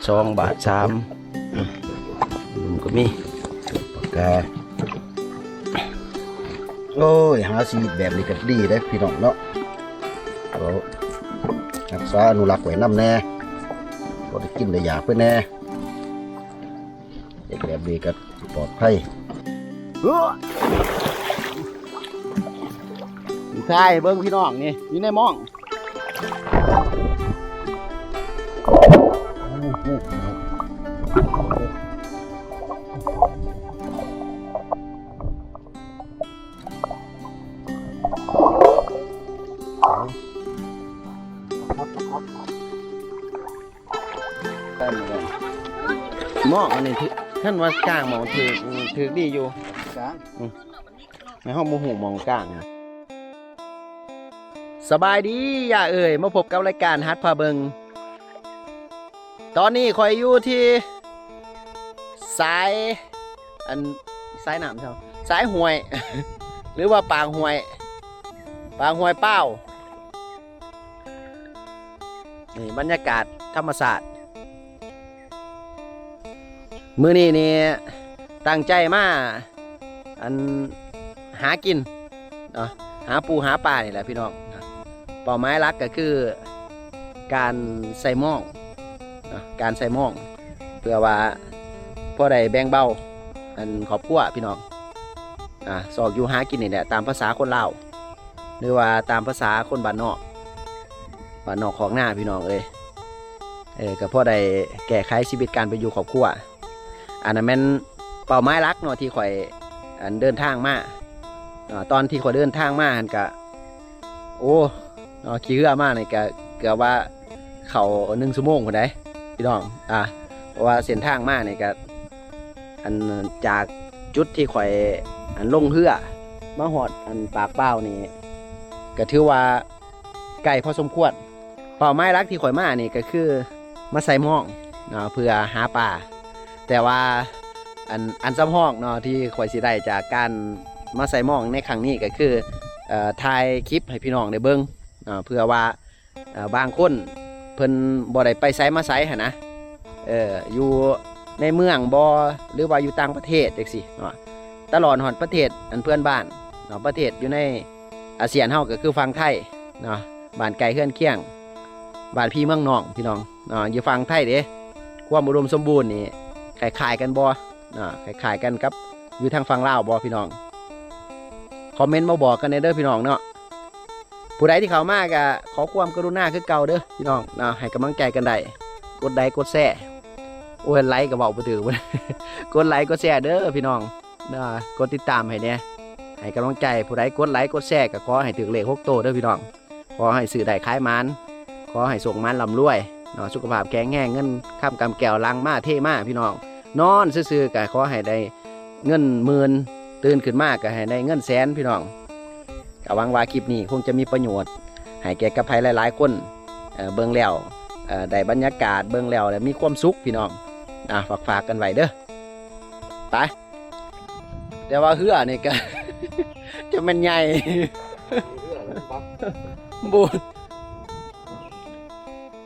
ສອງບາດສາມ ມັນກໍມີປາກກາ. ໂອ້ຍ ຫາຊີວິດແບບນີ້ກໍດີເດ້ພີ່ນ້ອງເນາະ, ກໍຮັກສາອະນຸລັກໄວ້ນຳແດ່ ພໍໄດ້ກິນໄດ້ຢາກໄປແດ່, ເຮັດແບບນີ້ກໍປອດໄພ. ຖ່າຍເບິ່ງພີ່ນ້ອງ ນີ້ຢູ່ໃນໝ້ອງ. ໝ້ອງອັນນີ້ຖືກ ຄັນວ່າກ້າງໝ້ອງຖືກ ຖືກດີຢູ່ ກ້າງ ອືມ ໃນຫ້ອງບໍ່ຮູ້ໝ່ອງກ້າງ. ສະບາຍດີຢ່າເອີຍ ມາພົບກັບລາຍການຫັດພາເບິ່ງ. ຕອນນີ້ຂ້ອຍຢູ່ທີ່ສາຍ ອັນ ສາຍນ້ຳ ສາຍຫ້ວຍ ຫຼືວ່າປາກຫ້ວຍ ປາກຫ້ວຍປາວ. ນີ້ບັນຍາກາດທຳມະຊາດ. ມື້ນີ້ນີ້ຕັ້ງໃຈມາ ອັນ ຫາກິນເນາະ ຫາປູຫາປານີ້ແຫຼະພີ່ນ້ອງ. ເປົ້າໝາຍຫຼັກກໍຄືການໃສ່ໝ້ອງເນາະ ການໃສ່ໝ້ອງ ເພື່ອວ່າພໍໄດ້ແບ່ງເບົາ ອັນ ຄອບຄົວພີ່ນ້ອງ. ອາ ຊອກຢູ່ຫາກິນນີ້ແຫຼະ ຕາມພາສາຄົນລາວ ຫຼືວ່າຕາມພາສາຄົນບ້ານນອກ ບ້ານນອກຄອກນາພີ່ນ້ອງເອີຍ. ເອີ ກໍພໍໄດ້ແກ້ໄຂຊີວິດການເປັນຢູ່ຄອບຄົວ. ອັນນັ້ນແມ່ນເປົ້າໝາຍຫຼັກເນາະ ທີ່ຂ້ອຍ ອັນ ເດີນທາງມາ. ອາ ຕອນທີ່ຂ້ອຍເດີນທາງມາຫັ້ນກະ ໂອ້ ເນາະ ຂີ່ເຮືອມານີ້ກະເກືອບວ່າເຂົ້າໜຶ່ງຊົ່ວໂມງພຸ້ນໃດ໋ພີ່ນ້ອງ. ອາ ເພາະວ່າເສັ້ນທາງມານີ້ກະ ອັນ ຈາກຈຸດທີ່ຂ້ອຍ ອັນ ລົງເຮືອມາຮອດ ອັນ ປາກປາວນີ້ ກະຖືວ່າ ໄກພໍສົມຄວນ. ເປົ້າໝາຍຫຼັກທີ່ຂ້ອຍມານີ້ກໍຄືມາໃສ່ໝ້ອງເນາະ ເພື່ອຫາປາ, ແຕ່ວ່າ ອັນ ອັນສຳຮອງເນາະ ທີ່ຂ້ອຍຊິໄດ້ຈາກການມາໃສ່ໝ້ອງໃນຄັ້ງນີ້ກໍຄື ເອີ ຖ່າຍຄລິບໃຫ້ພີ່ນ້ອງໄດ້ເບິ່ງເນາະ ເພື່ອວ່າ ເອີ ບາງຄົນເພິ່ນບໍ່ໄດ້ໄປໃສມາໃສຫັ້ນນະ ເອີ ຢູ່ໃນເມືອງບໍ ຫຼືວ່າຢູ່ຕ່າງປະເທດຈັ່ງຊີ້ເນາະ ຕະຫຼອດຮອດປະເທດ ອັນ ເພື່ອນບ້ານເນາະ ປະເທດຢູ່ໃນ ອາຊຽນເຮົາກໍຄືຝັ່ງໄທເນາະ ບ້ານໃກ້ເຮືອນຄຽງ ບ້ານພີ່ເມືອງນ້ອງ ພີ່ນ້ອງເນາະ ຢູ່ຝັ່ງໄທເດ້. ຄວາມອຸດົມສົມບູນນີ້ຄ້າຍໆກັນບໍ່ເນາະ ຄ້າຍໆກັນກັບຢູ່ທາງຝັ່ງລາວບໍ່ ພີ່ນ້ອງ? ຄອມເມັນມາບອກກັນແດ່ເດີພີ່ນ້ອງເນາະ. ຜູ້ໃດທີ່ເຂົ້າມາກໍຂໍຄວາມກະລຸນາຄືເກົ່າເດີພີ່ນ້ອງເນາະ ໃຫ້ກຳລັງໃຈກັນໄດ້ ກົດໄລກົດແຊ ໂອ້ຍ ໄລກໍເວົ້າບໍ່ຖືກ ກົດໄລກົດແຊເດີພີ່ນ້ອງ. ນະ ກົດຕິດຕາມໃຫ້ແດ່ ໃຫ້ກຳລັງໃຈ. ຜູ້ໃດກົດໄລກົດແຊກໍຂໍໃຫ້ຖືກເລກຫົກໂຕເດີພີ່ນ້ອງ. ຂໍໃຫ້ຊື້ໄດ້ຂາຍໝານ ຂໍໃຫ້ໂຊກໝານລ່ຳລວຍເນາະ ສຸຂະພາບແຂງແຮງ ເງິນຄຳກຳແກ້ວຫຼັ່ງມາເທມາພີ່ນ້ອງ. ນອນຊື່ໆກໍຂໍໃຫ້ໄດ້ເງິນໝື່ນ ຕື່ນຂຶ້ນມາກໍໃຫ້ໄດ້ເງິນແສນພີ່ນ້ອງ. ກໍຫວັງວ່າຄລິບນີ້ຄົງຈະມີປະໂຫຍດໃຫ້ແກ່ກັບໃຜຫຼາຍໆຄົນ ເອີ ເບິ່ງແລ້ວ ເອີ ໄດ້ບັນຍາກາດ ເບິ່ງແລ້ວ ແລ້ວມີຄວາມສຸກພີ່ນ້ອງ. ອ່າ ຝາກໆກັນໄວ້ເດີ ໄປ. ແຕ່ວ່າເຮືອນີ້ກະ ຈະແມ່ນໃຫຍ່ ເຮືອບັກ ບໍ່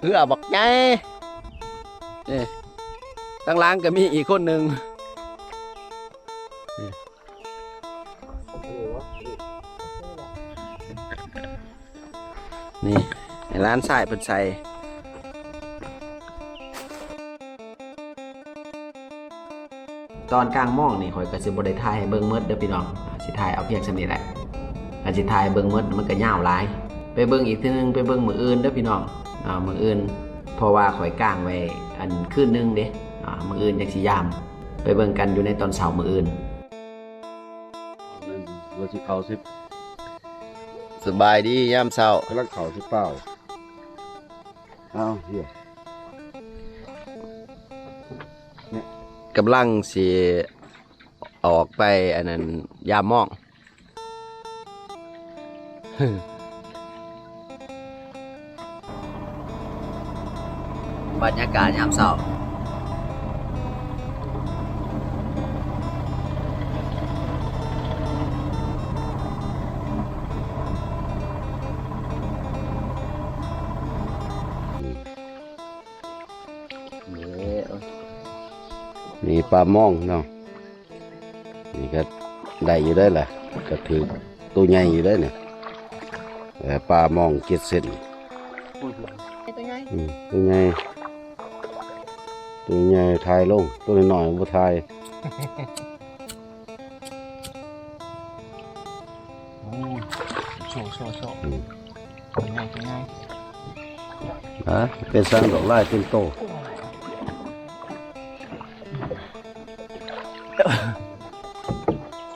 ເຮືອບັກໃຫຍ່. ນີ້ ທາງຫຼັງກໍມີອີກຄົນໜຶ່ງ ນີ້. ນີ້ ໃຫ້ຫຼານຊາຍເພິ່ນໃສ່. ຕອນກາງມອງນີ້ ຂ້ອຍກໍຊິບໍ່ໄດ້ຖ່າຍໃຫ້ເບິ່ງໝົດເດີພີ່ນ້ອງ ຊິຖ່າຍເອົາພຽງສ່ຳນີ້ແຫຼະ. ຄັນຊິຖ່າຍໃຫ້ເບິ່ງໝົດ ມັນກໍຍາວຫຼາຍ. ໄປເບິ່ງອີກເທື່ອໜຶ່ງ ໄປເບິ່ງມື້ອື່ນເດີພີ່ນ້ອງ ອາ ມື້ອື່ນ ເພາະວ່າຂ້ອຍກາງໄວ້ ອັນ ຄືນໜຶ່ງເດ້ ອາ ມື້ອື່ນຈັ່ງຊິຢາມ. ໄປເບິ່ງກັນຢູ່ໃນຕອນເຊົ້າມື້ອື່ນ. ວ່າຊິເຂົ້າຊິ ສະບາຍດີຍາມເຊົ້າ ກຳລັງເຂົ້າຊິເປົ່າ. ອ້າວ ເຮີ້ຍ ກຳລັງຊິອອກໄປ ອັນນັ້ນ ຢາມມອງ. ບັນຍາກາດຍາມເຊົ້າ. ນີ້ ນີ້ປາມອງເນາະ ນີ້ກໍໄດ້ຢູ່ໄດ໋ລະ ກໍຖືກໂຕໃຫຍ່ຢູ່ໄດ໋ນີ້ ເອີ ປາມອງເຈັດເຊັນ ໂຕໃຫຍ່ ອືມ ໂຕໃຫຍ່ ໂຕໃຫຍ່ຖ່າຍລົງ ໂຕນ້ອຍໆບໍ່ຖ່າຍ. ໂອ້ ໂຊໆໆ ອືມ ໂຕໃຫຍ່ ໂຕໃຫຍ່ ຮະ ເປັນສັງດອກ ລາຍເຕັມໂຕ.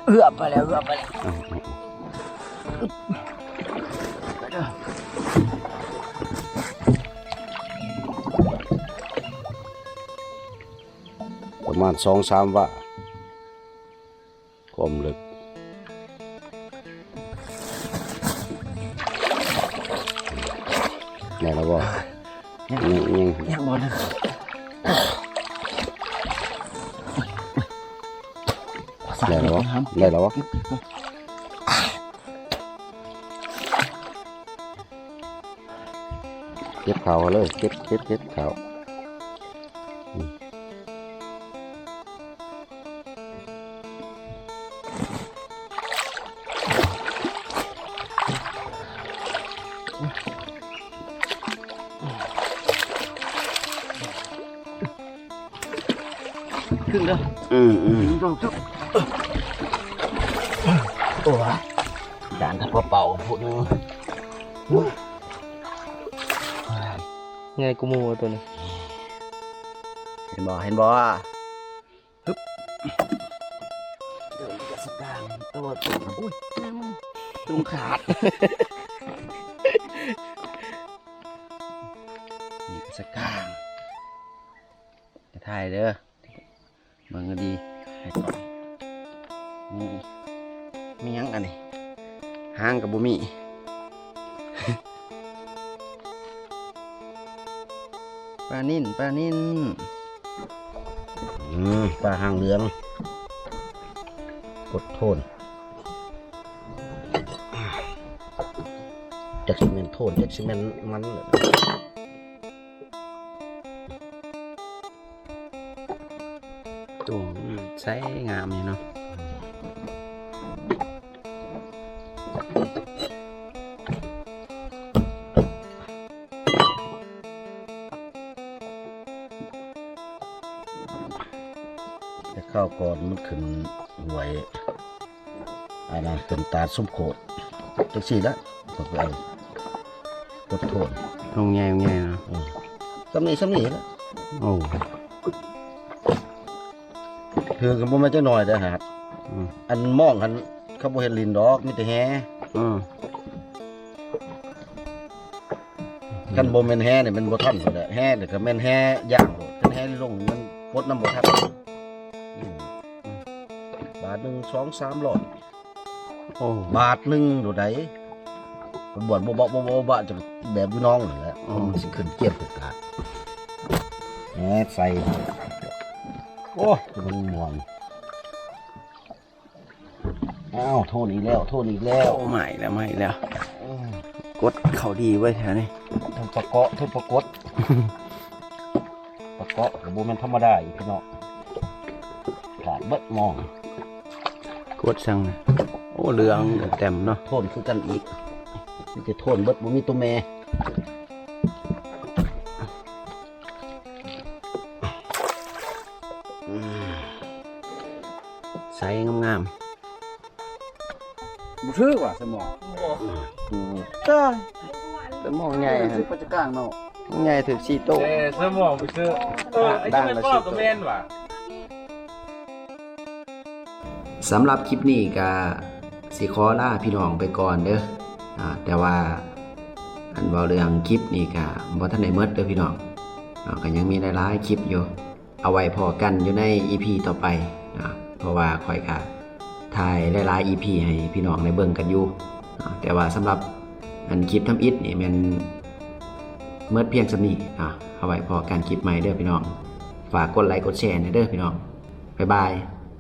ເອືອບໄປແລ້ວ ເອືອບໄປແລ້ວ ເອົາ ເອົາ ເອົາ ໄປເດີ ປະມານສອງສາມວາ ຄວາມເລິກ ແມ່ນແລ້ວບໍ່? ຍັງ ຍັງ ຍັງ ຍັງບໍ່ນະ ໄດ້ແລ້ວບໍ່? ໄດ້ແລ້ວບໍ່? ເກັບ ເກັບ ເກັບ ເກັບເຂົ້າເລີຍ ເກັບ ເກັບ ເກັບເຂົ້າ ອືມ. ຂຶ້ນເດີ ອືມໆ ໜຶ່ງ ສອງ ສາມ ໂອ້ຍ ຈານຖ້າພໍເປົ່າພຸ້ນ ໃຫຍ່ກວ່າໝູ່ໂຕນີ້ ເຫັນບໍ່ ເຫັນບໍ່? ຮຶບ ເດີນກະສະກາງ ໂອ້ຍ ອຸ້ຍ ລຸງຂາດ ນີ້ກະສະກາງ ກະຖ່າຍເດີ ເບິ່ງດີ ໃຫ້ກ່ອນ ນີ້ ມີຫຍັງອັນນີ້? ຫາງກະບໍ່ມີ ປານິນ ປານິນ ອືມ ປາຫາງເຫຼືອງ ກົດໂທນ ຈັກຊິແມ່ນໂທນ ຈັກຊິແມ່ນມັນ ໂອ້ ໃສງາມຢູ່ເນາະ ແຕ່ຄາວກ່ອນມັນຂຶ້ນຫ້ວຍ ອັນນັ້ນເປັນຕາດສົມໂພດ ຈັ່ງຊີ້ລະ ເຂົາເອີ້ນ ກົດໂທນ ໂຮງໃຫຍ່ ໂຮງໃຫຍ່ເນາະ ເອີ ສ່ຳນີ້ ສ່ຳນີ້ລະ ໂອ້ ຖືກກໍບໍ່ແມ່ນຈັກໜ້ອຍເດ້ ຫາກ ອືມ ອັນມອງຫັ້ນ ເຂົາບໍ່ເຮັດຫຼິ້ນດອກ ມີແຕ່ແຮ່ ອືມ ຄັນບໍ່ແມ່ນແຮ່ນີ້ແມ່ນບໍ່ທັນພຸ້ນແຫຼະ ແຮ່ນີ້ກໍແມ່ນແຮ່ຢ່າງໂລດ ຄັນແຮ່ລົງມັນປົດນຳບໍ່ທັນ ອືມ ບາດໜຶ່ງສອງສາມຮ້ອຍ ໂອ້ ບາດໜຶ່ງໂລດໃດ ບວດບໍ່ເບາະບໍ່ເບາະບະ ຈະແບບຢູ່ໜອງນັ້ນແຫຼະ ອໍ ມັນຊິຂຶ້ນຈຽມຂຶ້ນຕາດ ແໝ ໃສ່ ໂອ້ຍ ມັນມ່ວນ ອ້າວ ໂທນອີກແລ້ວ ໂທນອີກແລ້ວ ໂອ້ ມາອີກແລ້ວ ມາອີກແລ້ວ ອືມ ກົດເຂົ້າດີເວີຍແຖວນີ້ ທັງປາເກາະ ທັງປາກົດ ປາເກາະກໍບໍ່ແມ່ນທຳມະດາອີກພີ່ນ້ອງ ຂາດເບິດໝໍ້ ກົດສັງນະ ໂອ້ ເຫຼືອງແຕ້ມເນາະ ໂທນຄືກັນອີກ ມີແຕ່ໂທນເບິດ ບໍ່ມີຕົວແມ່ ອືມ ໃສງາມໆ. ບໍ່ຖືກວ່າສະໝອງ ບໍ່ ອືມ ຕາຍ ສະໝອງໃຫຍ່ ຖືກປາຈະກາງເນາະ ໃຫຍ່ຖືກສີ່ໂຕ ເອີ ສະໝອງໄປຊື້ ເອີ ໄອ້ທີ່ມັນບອກກໍແມ່ນວ່າ ສຳລັບຄລິບນີ້ກະຊິຂໍລາພີ່ນ້ອງໄປກ່ອນເດີ ອາ ແຕ່ວ່າອັນເວົ້າເລື່ອງຄລິບນີ້ກະບໍ່ທັນໄດ້ໝົດເດີພີ່ນ້ອງ ເນາະ ກະຍັງມີຫຼາຍໆຄລິບຢູ່. ເອົາໄວ້ພໍ້ກັນຢູ່ໃນອີພີຕໍ່ໄປເນາະ ເພາະວ່າຂ້ອຍກະຖ່າຍຫຼາຍໆອີພີໃຫ້ພີ່ນ້ອງໄດ້ເບິ່ງກັນຢູ່ເນາະ ແຕ່ວ່າສຳລັບອັນຄລິບທຳອິດນີ້ແມ່ນໝົດພຽງສ່ຳນີ້ເນາະ ເອົາໄວ້ພໍ້ກັນຄລິບໃໝ່ເດີພີ່ນ້ອງ ຝາກກົດໄລກົດແຊແດ່ເດີພີ່ນ້ອງ ບາຍບາຍ.